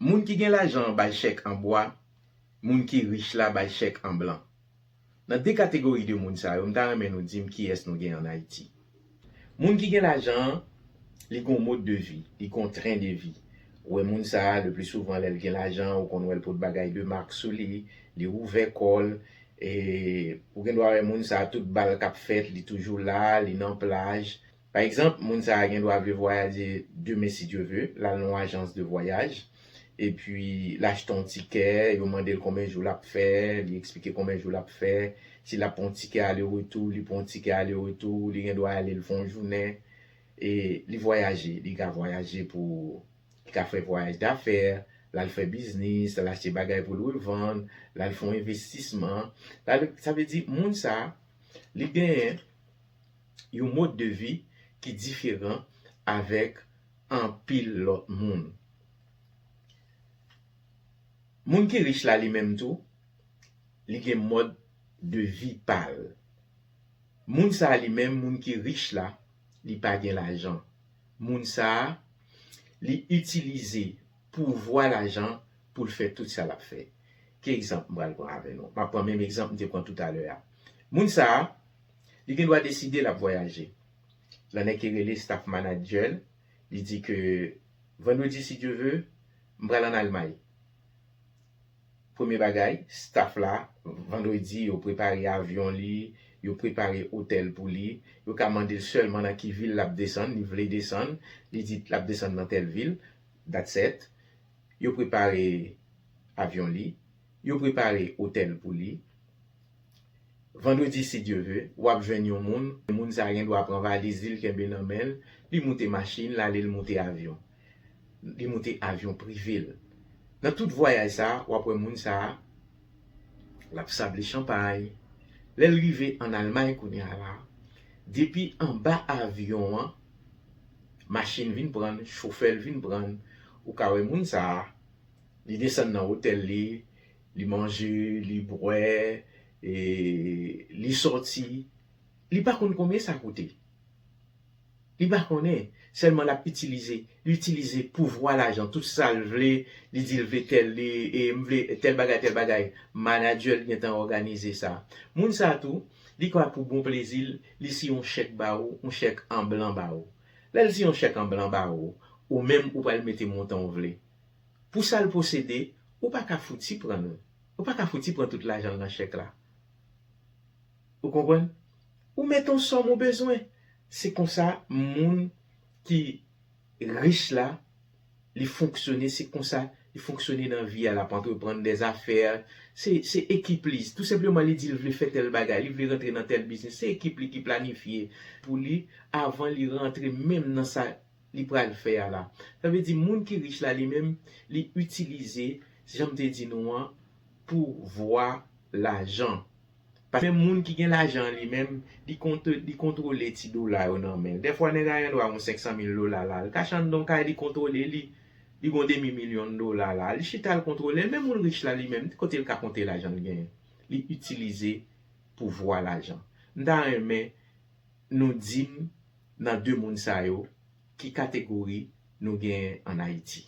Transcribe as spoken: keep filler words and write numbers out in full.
Moun ki gen lajan an bay chèk an bwa, moun ki rich la bay chèk an blan. Nan de kategori de moun sa yo, m ta renmen nou di m kiyès nou gen ann Ayiti. Moun ki gen lajan an, li gon mode de vi, li gon tren de vi. Ou wè moun sa a, le pli souvan lè l gen lajan, ou konn wè l pot bagay de mak sou li, li ouvè kò l, e ou gen dwa wè moun sa a, tout bal k ap fèt, li toujou la, li nan plaj. Pa egzanp, moun sa a gen dwa vle vwayaje demen si Dye ve, l al nan yon ajans de vwayaj, epi l achte yon tikè, yo mande l konbyen jou l ap fè, li eksplike konbyen jou l ap fè, si l ap pran yon tikè ale retou, li pran yon tikè ale retou, li gen dwa ale l fè yon jounen, e li vwayaje, li ka vwayaje pou, li ka fè vwayaj dafè, l al fè biznis, l al achte bagay pou l revann, l al fè yon envestisman, l al, sa vle di moun sa a, li genyen yon mode de vi ki diferan avèk anpil lòt moun. Moun ki rich la li menm tou, li gen mode de vi pa l. Moun sa a li menm, moun ki rich la, li pa gen lajan. Moun sa a, li itilize pouvwa lajan pou l fè tout sa l ap fè. Ki egzanp m pral pran avè nou? M ap pran menm egzanp m te pran toutalè a. Moun sa a, li gen dwa deside l ap vwayaje. L annik rele staff manager l, li di ke vandredi, si Dye ve, m pral ann Almay. Premye bagay, staff la, vandredi, yo prepare avyon li, yo prepare otèl pou li, yo ka mande l sèlman nan ki vil l ap desann, li vle desann, li di l ap desann nan tèl vil, that's it. Yo prepare avyon li, yo prepare otèl pou li. Vandredi, si Dye ve, w ap jwenn yon moun, moun sa a gen dwa pran valiz li, l kenbe nan men l, li moute machin, l ale, l moute avyon. Li moute avyon prive l. Nan tout vwayaj sa a, w ap wè moun sa a, l ap sable chanpay. Lè l rive ann Almay kounye a la, depi anba avyon an, machin vin pran l, chofè l vin pran l, ou ka wè moun sa a, li desann nan otèl li, li manje, li bwè, e li sòti, li pa konn konbyen sa koute. Li pa konnen, sèlman l ap itilize, li itilize pouvwa lajan, tout sa l vle, li di l vle tèl, li, e m vle tèl bagay, tèl bagay. Manadjè l gentan òganize sa. Moun sa tou, li ka pou bon plezi l, li si yon chèk ba ou, yon chèk an blan ba ou. Lè l si yon chèk an blan ba ou, ou menm ou pral mete montan w vle. Pou sa l posede, ou pa ka fouti pran l. Ou pa ka fouti pran tout lajan l nan chèk la. Ou konprann? Ou mete yon sòm ou bezwen. Se konsa moun ki rich la, li fonksyone, se konsa li fonksyone nan vi a, l ap antreprann dèzafè. Se, se ekip li. Tou senpleman, li di l vle fè tèl bagay, li vle rantre nan tèl biznis. Se ekip li ki planifye pou li avan li rantre menm nan sa li pral fè a la. Sa vle di, moun ki rich la, li menm, li itilize, jan m te di nou an, pouvwa lajan. Paske menm moun ki gen lajan an li menm, li kont-, li kontwole ti dola yo nan men l. Dèfwa nèg la gen dwa yon senk san mil dola la. Li kache anndan yon kay, li kontwole li. Li gon demi milyon dola la. Li chita l kontwole l. Menm moun rich la li menm, kote l ka konte lajan l genyen? Li itilize pouvwa lajan. M ta renmen nou di m nan de moun sa yo, ki kategori nou genyen ann Ayiti.